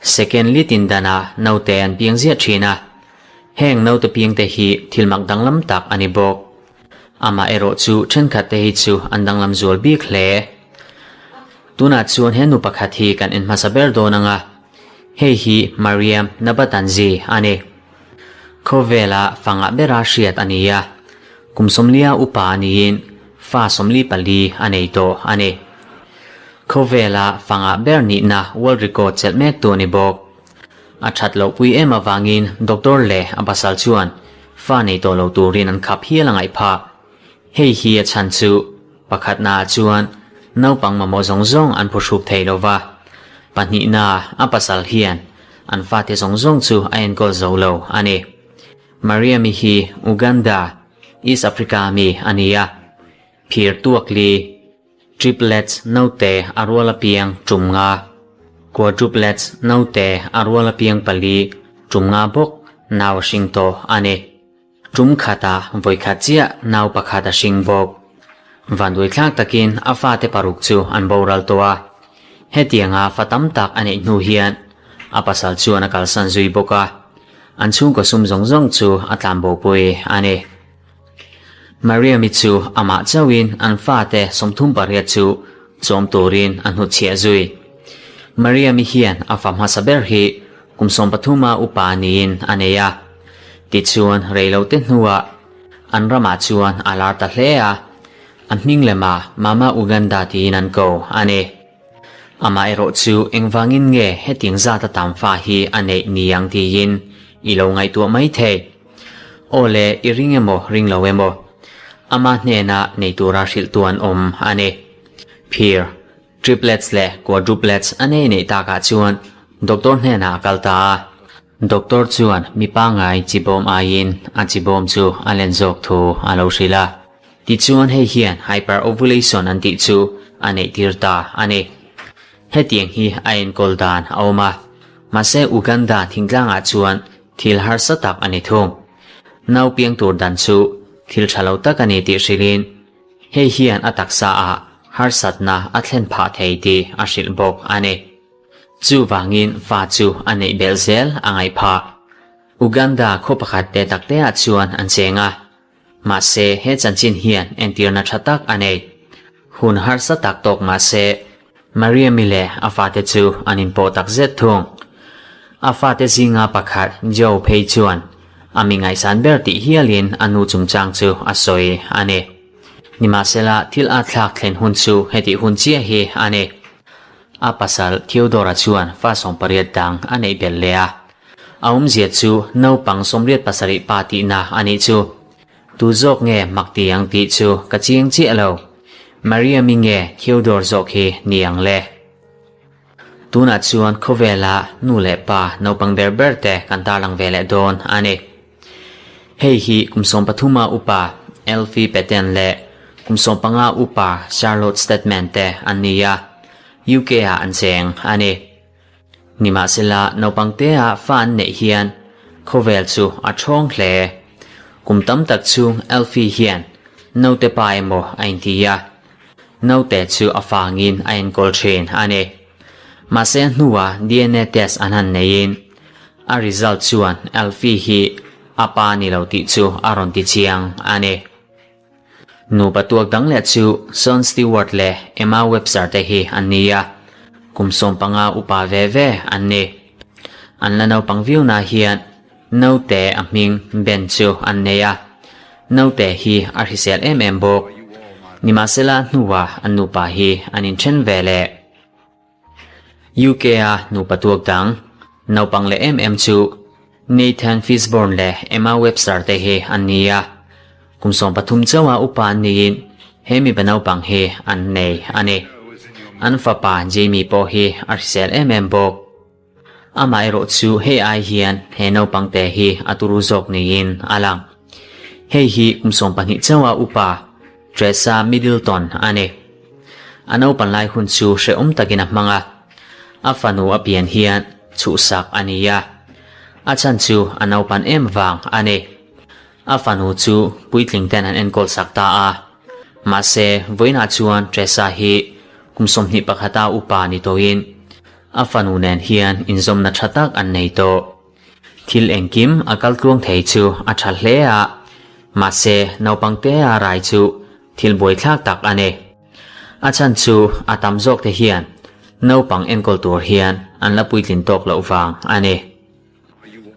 Second li tin danah naute an piang ziah thin a, heng naute piangte hi thil mak danglam tak a ni bawk. Amah erawh chu thenkhat te hi chu an danglam zual bik hle. Tunah chuan he nu pakhat hi kan en hmasa ber dawn ang a, hei hi Mariam Nabatanzi a ni. Khawvela fangah bera hriat a ni a, kum sawmlia upa a niin fa 44 a nei tawh a ni. Khawvela fangah ber nihna world record chelh mek tu a ni bawk. A that loh pui em avangin doctor leh a pasal chuan fa nei tawh lo turin an khap hial a ngaih phah. Hei hi a chhan chu pakhatna ah chuan naupang mamawh zawng zawng an phuhruk thei lo va, pahnihna a pasal hian an fate zawng zawng chu a enkawl zo lo a ni. Mariam-i hi Uganda, East Africa mi a ni a, phir tuakli, Triplets naute a rual apiang tum nga, quadruplets naute a rual apiang pali tum nga bawk nau a hring tawh a ni. Tum khatah vawikhat chiah nau pakhat a hring bawk. Vanduaithlak takin a fate paruk chu an boral tawh a. Hetianga fa tam tak a neih hnu hian a pasal chuan a kalsan zui bawk a, an chhungkaw sum zawng zawng chu a tlanbopui a ni. Mariam-i chu amah chauhin an fate 38 chu chawm turin a hnutchhiah zui. Mariam-i hian a fa hmasa ber hi kum 13 a upa niin a nei a. Tichuan reilote hnuah an ramah chuan a lar ta hle a, a hming lema Mama Uganda tiin an ko a ni. Amaherawh chu engvangin nge hetiang zat a tam fa hi a neih ni ang tiin i lo ngaihtuah mai thei. Aw le, i ring emaw ring lo emaw? Ama hnena nei tura hrilhtu an awm a ni. Phir, triplets leh quadruplets a nei neih takah chuan doctor hnenah a kal ta a. Doctor chuan mi pangngai chi bawm aiin a chi bawm chu a len zawk thu a lo hrilh a. Tichuan hei hian hyperovulation an tih chu a neih tir ta a ni. Hetiang hi a enkawl dan a awm a, mahse Uganda thingtlangah chuan thil harsa tak a ni thung. Nau piang tur dan chu thil tha lo tak a ni tih hrilhin hei hian a taksa ah harsatna a thlen phah thei tih a hrilh bawk a ni. Chuvangin fa chu a neih belh zel a ngaih phah. Uganda khaw pakhat te tak te ah chuan an cheng a. Mahse, he chanchin hian entirna tha tak a nei. Hun harsa tak tawk mahse, Mariam-i leh a fate chu an inpawh tak zet thung. A fate zinga pakhat Joe phei chuan a mi ngaihsan ber tih hialin a nu chungchang chu a sawi a ni. Nimahsela, thil a thlak thlen hun chu hetih hun chiah hi a ni. A pasal Theodore-a chuan fa 18 dang a neih belh leh a. A awmzia chu naupang 87 pa tihna a nih chu. Tu zawk nge mak ti ang tih chu ka chiang chiah lo. Mariam-i nge Theodore zawk hi ni ang le? Tunah chuan khawvela nu leh pa naupang ber ber te kan tarlang ve leh dawn a ni. Hei hi kum 13 a upa Elfie Patten leh kum 15 upa Charlotte Steadman te an ni a, UK ah an cheng a ni. Nimahsela naupangtea fa an neih hian khawvel chu a ṭhawng hle. Kum tam tak chhung Elfie hian naute pa emaw a inti a, naute chu a fangin a enkawl ṭhin a ni. Mahse a hnuah DNA test an han neihin a result chuan Elfie hi a pa ni lo tih chu a rawn ti chiang a ni. Nupa tuak dang leh chu Sean Stewart leh Emma Webster te hi an ni a, kum 15 upa ve ve an ni. An la naupang viau na hian naute a hming Ben chu an nei a, naute hi a hrisel em em bawk. Nimahsela hnuah an nupa hi an inthen ve leh. UK-a nupa tuak dang, naupang leh em em chu Nathan Fishburne leh Emma Webster te hi an ni a. Kum 13 chauha upa an niin he mipa naupang hi an nei a ni. An fapa Jamie pawh hi a hrisel em em bawk. Amaherawh chu hei ai hian he naupang te hi a turu zawk niin a lang. Hei hi kum 12 chauha upa Tressa Middleton a ni. A naupan lai hun chu hrehawm takin a hmang a, a fanu a pian hian chhuhsak a ni a. A chhan chu a naupan em vang a ni. A fanu chu puitling ten an enkawl sak ta a. Mahse, vawiinah chuan Tressa hi kum 21 a upa ni tawhin a fanu nen hian inzawmna tha tak an nei tawh. Thil engkim a kal tluang thei chu a tha hle a, mahse naupang te a rai chu thil buaithlak tak a ni. A chhan chu a tam zawk te hian naupang enkawl tur hian an la puitlin tawk loh vang a ni.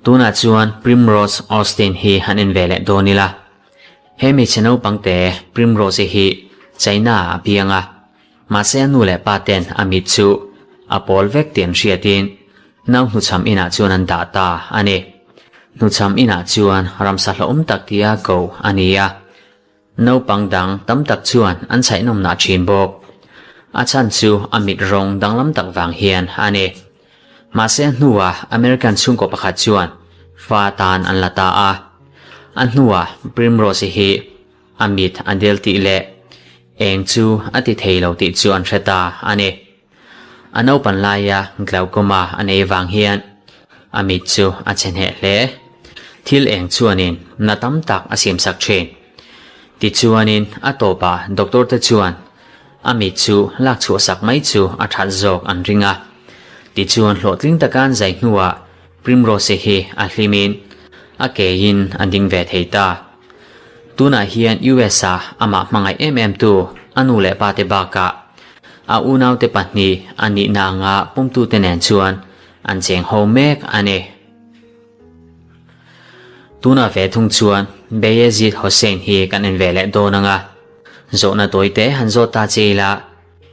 Tunah chuan Primrose Austin hi han en ve leh dawn ila. He hmeichhe naupang te Primrose-i hi China ah a piang a, mahse a nu leh pa ten a mit chu a pawl vek tih an hriatin nau hnuchham inah chuan an dah ta a ni. Hnuchham inah chuan ramsa hlauhawm tak tia ko a ni a. Naupang dang tam tak chuan an chhaihnawm nah thin bawk. A chhan chu a mit rawng danglam tak vang hian a ni. Mahse a hnuah American chhungkaw pakhat chuan fa tan an la ta a. A hnuah Primrose-i hi a mit a del tih leh eng chu a ti thei lo tih chu an hre ta a ni. A naupan laia glaucoma a nei vang hian a mit chu a che hneh hle. Thil eng chuanin na tam tak a siamsak thin. Tichuanin a tawpah doctor te chuan a mit chu lak chhuahsak mai chu a that zawk an ring a. Tichuan hlawhtling taka an zai hnuah Primrose hi a hlimin a keiin a ding ve thei ta. Tunah hian US-a amah hmangaih em em tu a nu leh pa te bakah a unaute pahnih a nihna anga pumtute nen chuan an cheng ho mek a ni. Tunah ve thung chuan Bayezid Hossain hi kan en ve leh dawn ang a, zawhna tawite han zawt ta che ila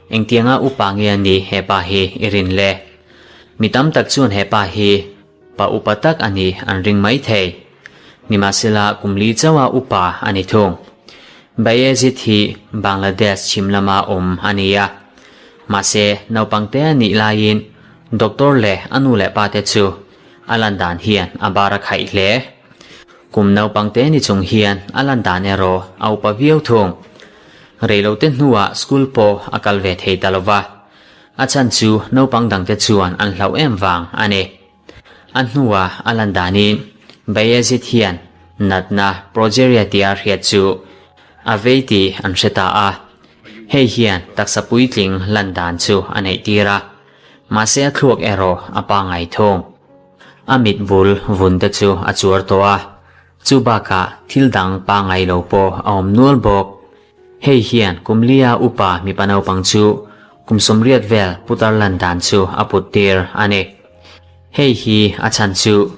engtianga upa nge a nih hepa hi i rin le? Mi tam tak chuan hepa hi Pa upa tak a ni an ring mai thei. Nimahsela kum li chauha upa a ni thung. Bayezid hi Bangladesh chhim lama awm a ni a. Mahse naupang te a nih laiin doctor leh a nu leh pa te chu a lan dan hian a bar a khaih hle. Kum naupang te ni chung hian a lan dan erawh a upa viau thung. Reilote hnuah school pawh a kal ve thei ta lova. A chhan chu naupang dangte chuan an hlauh em vang a ni. A hnuah a lan danin Bayezid hian natna progeria tia hriat chu a vei tih an hre ta a. Hei hian taksa puitling lan dan chu a neih tir a, mahse a thluak erawh a pangai thung. A mit bul vun te chu a chuar tawh a, chu bakah thil dang pangai lo pawh a awm nual bawk. Hei hian kum lia upa mipa naupang chu kum 80 vel putar lan dan chu a put tir a ni. Hei hi a chhan chu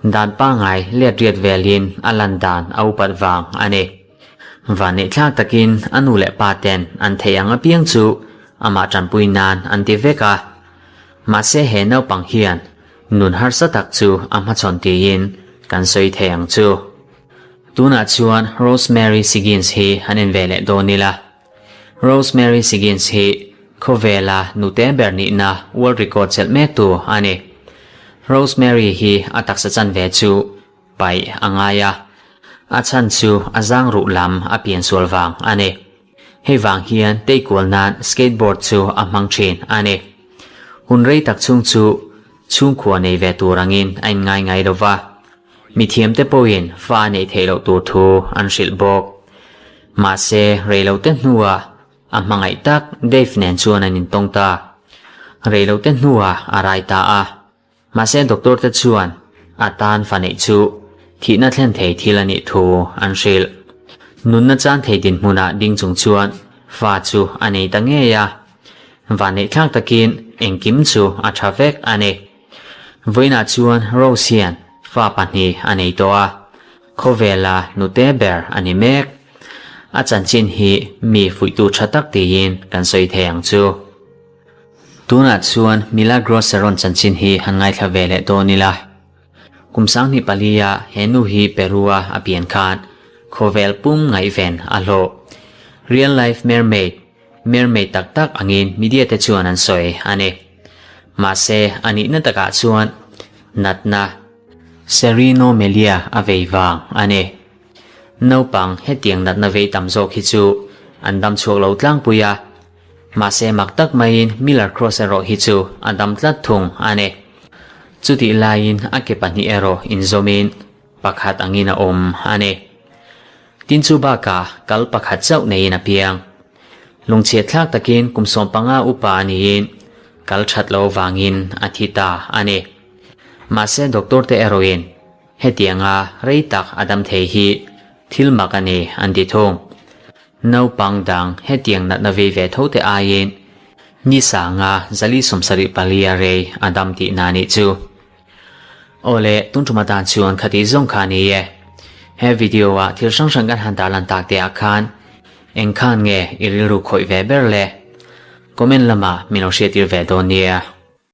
dan pangai let riat velin a lan dan a upat vang a ni. Vanneih thlak takin a nu leh pa ten an theih ang apiang chu amah tanpui nan an ti vek a. Mahse he naupang hian nun harsa tak chu a hmachhawn tiin kan sawi thei ang chu. Tunah chuan Rosemary Siggins hi han en ve leh dawn ila. Rosemary Siggins hi khawvela nute ber nihna world record chelh mek tu a ni. Rosemary hi a taksa chanve chu paih a ngai a, a chhan chu a zang ruh lam a piansual vang a ni. Hei vang hian teikual nan skateboard chu a hmang thin a ni. Hun rei tak chhung chu chhungkhua nei ve tur angin a inngai ngai lova. Mithiamte pawhin fa a neih theih loh tur thu an hrilh bawk. Mahse, reilote hnuah a hmangaih tak Dave nen chuan an intawng ta. Reilote hnuah a rai ta a. Mahse, doctor te chuan a tan fa neih chu thihna thlen thei thil a nih thu an hrilh. Nunna chan thei dinhmunah ding chung chuan fa chu a nei ta ngei a. Vanneih thlak takin engkim chu a tha vek a ni. Vawiinah chuan Rose hian fa pahnih a nei tawh a, khawvela nute ber a ni mek. A chanchin hi mi fuihtu tha tak tiin kan sawi thei ang chu. Tunah chuan Milagros Saron chanchin hi han ngaithla ve leh dawn ila. Kum 24 a he nu hi Peru-a a pian khan khawvel pum ngaihven a hlawh. Real life mermaid Mermaid tak tak angin media te chuan an sawi a ni. Mahse, a nihna takah chuan natna Serinomelia a vei vang a ni. Naupang hetiang natna vei tam zawk hi chu an dam chhuak lo tlangpui a, mahse mak tak maiin Miller Cross erawh hi chu a dam tlat thung a ni. Chutih laiin a ke pahnih erawh inzawmin pakhat angin a awm a ni. Tin chu bakah kal pakhat chauh neiin a piang. Lungchhiat thlak takin kum 15 upa a niin kal that lo vangin a thi ta a ni. Mahse doctor te erawhin hetianga rei tak a dam thei hi thil mak a ni an ti thung. Naupang dang hetiang natna vei ve tho te aiin ni sanga zali 74 a rei a dam tihna a nih chu. Awle, tun ṭuma tan chuan khati zawng kha a ni e. He video ah thil hrang hrang kan han tarlan tak te ah khan eng khan nge i rilru khawih ve ber le? Comment lamah min lo hriattir ve dawn nia.